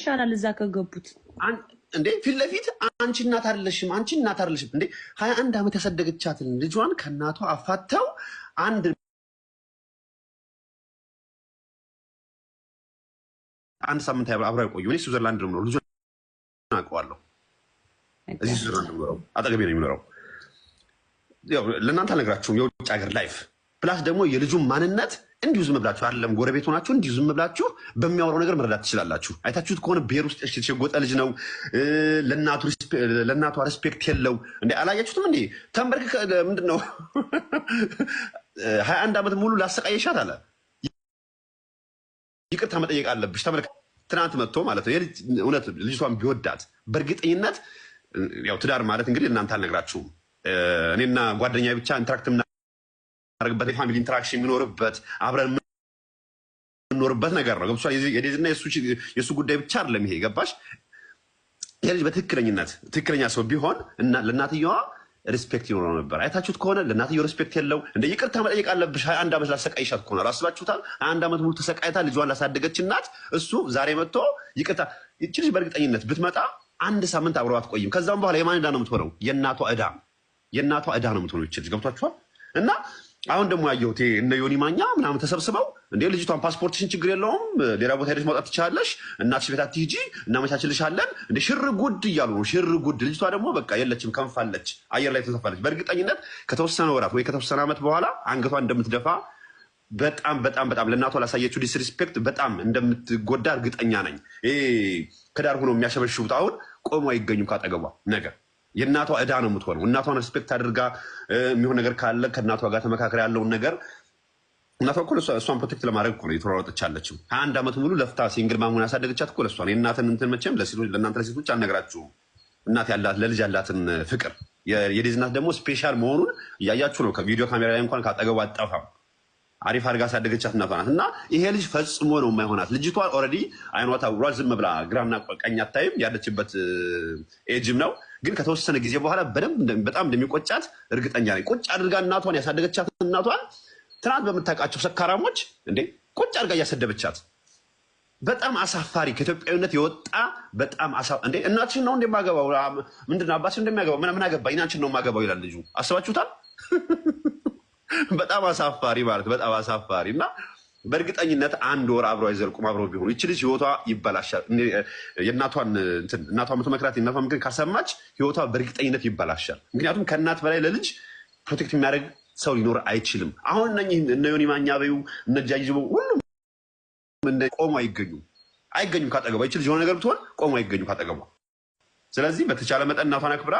ይሻላል እዛ ከገቡት። እንዴ ፊት ለፊት አንቺ እናት አይደለሽም፣ አንቺ እናት አይደለሽም። እንዴ 21 ዓመት ያሳደገቻትን ልጇን ከእናቷ አፋተው አንድ ሳምንት አብረው አይቆዩ። እኔ ስዊዘርላንድ ነው የምኖረው፣ ልጁን አውቀዋለሁ። እዚህ ስዊዘርላንድ ነው የምኖረው፣ አጠገቤ ነው የሚኖረው። ያው ለእናንተ አልነግራችሁም፣ የውጭ ሀገር life plus ደግሞ የልጁን ማንነት እንዲሁ ዝም ብላችሁ አይደለም፣ ጎረቤት ሆናችሁ እንዲሁ ዝም ብላችሁ በሚያወራው ነገር መረዳት ትችላላችሁ። አይታችሁት ከሆነ ብሔር ውስጥ የተሸጎጠ ልጅ ነው። ለእናቷ respect የለው። እንዴ አላያችሁትም እንዴ? ተንበርክ ምንድን ነው 21 ዓመት ሙሉ ላሰቃየሻት አለ። ይቅርታ መጠየቅ አለብሽ። ተመልክ ትናንት መጥቶ ማለት ነው። እውነት ልጅቷን ቢወዳት በእርግጠኝነት ያው ትዳር ማለት እንግዲህ እናንተ አልነግራችሁም። እኔና ጓደኛ ብቻ interact የምናደርግበት የ family interaction የሚኖርበት አብረን የምንኖርበት ነገር ነው። ገብቶሻል? የዴዝና የእሱ ጉዳይ ብቻ አይደለም ይሄ፣ ገባሽ? ይሄ ልጅ በትክክለኝነት ትክክለኛ ሰው ቢሆን እና ለእናትየዋ respect ይኖረው ነበር። አይታችሁት ከሆነ ለእናትየው respect የለው። እንደ ይቅርታ መጠየቅ አለብሽ። 21 ዓመት ላሰቃይሻት ከሆነ አስባችሁታል? 21 ዓመት ሙሉ ተሰቃይታ ልጇን ላሳደገች እናት እሱ ዛሬ መጥቶ ይቅርታ። ይቺ ልጅ በእርግጠኝነት ብትመጣ አንድ ሳምንት አብረው አትቆይም። ከዛም በኋላ የማን ዕዳ ነው የምትሆነው? የእናቷ ዕዳ፣ የእናቷ ዕዳ ነው የምትሆነው ይቺ ልጅ። ገብቷችኋል? እና አሁን ደግሞ ያየሁት እነ ዮኒ ማኛ ምናምን ተሰብስበው እንዴ ልጅቷን ፓስፖርትሽን ችግር የለውም ሌላ ቦታ ሄደሽ ማውጣት ትችላለሽ፣ እናትሽ ቤት አትሂጂ፣ እናመቻችልሻለን፣ እንደ ሽር ጉድ እያሉ ነው። ሽር ጉድ። ልጅቷ ደግሞ በቃ የለችም፣ ከንፋለች፣ አየር ላይ ተንሳፋለች። በእርግጠኝነት ከተወሰነ ወራት ወይ ከተወሰነ ዓመት በኋላ አንገቷ እንደምትደፋ በጣም በጣም በጣም ለእናቷ ላሳየችው disrespect በጣም እንደምትጎዳ እርግጠኛ ነኝ። ይሄ ከዳር ሆኖ የሚያሸበሽቡት አሁን ቆሞ አይገኙም ካጠገቧ። ነገር የእናቷ ዕዳ ነው የምትሆነው። እናቷን respect አድርጋ የሚሆን ነገር ካለ ከእናቷ ጋር ተመካከር ያለውን ነገር። እናቷ እኮ እሷን protect ለማድረግ እኮ ነው የተሯሯጠች ያለችው። 21 ዓመት ሙሉ ለፍታ single mom ሆና ያሳደገቻት እኮ ለእሷ ነው። የእናትን እንትን መቼም ለእናንተ ለሴቶች አልነግራችሁም። እናት ያላት ለልጅ ያላትን ፍቅር፣ የዴዝ እናት ደግሞ special መሆኑን እያያችሁ ነው። ከቪዲዮ ካሜራ ላይ እንኳን ካጠገቡ አጠፋም። አሪፍ አድርጋ ያሳደገቻት እናቷ ናት። እና ይሄ ልጅ ፈጽሞ ነው የማይሆናት። ልጅቷ already አይኗ ታውሯል። ዝም ብላ ግራና ቀኝ አታይም። ያለችበት ኤጅም ነው። ግን ከተወሰነ ጊዜ በኋላ በደንብ በጣም እንደሚቆጫት እርግጠኛ ነኝ። ቁጭ አድርጋ እናቷን ያሳደገቻት እናቷን ትናንት በምታውቃቸው ሰካራሞች እንዴ ቁጭ አድርጋ እያሰደበቻት፣ በጣም አሳፋሪ፣ ከኢትዮጵያዊነት የወጣ በጣም እንዴ እናትሽን ነው እንደማገባው ምንድን ነው አባትሽን እንደሚያገባው ምን አገባኝ አንቺን ነው የማገባው ይላል ልጁ። አስባችሁታል? በጣም አሳፋሪ ማለት በጣም አሳፋሪ። እና በእርግጠኝነት አንድ ወር አብረው አይዘልቁም። አብረው ቢሆኑ ይቺ ልጅ ህይወቷ ይበላሻል። የእናቷን እንትን እናቷ የምትመክራት የእናቷን ምክር ካሰማች ህይወቷ በእርግጠኝነት ይበላሻል። ምክንያቱም ከእናት በላይ ለልጅ protect የሚያደርግ ሰው ሊኖር አይችልም። አሁን እነኚህ እነ ዮኒ ማኛ በዩ እነ ጃጅቦ ሁሉም እንደ ቆሙ አይገኙም፣ አይገኙም ካጠገቧ። ይቺ ልጅ የሆነ ነገር ብትሆን ቆሙ አይገኙም ካጠገቧ። ስለዚህ በተቻለ መጠን እናቷን አክብራ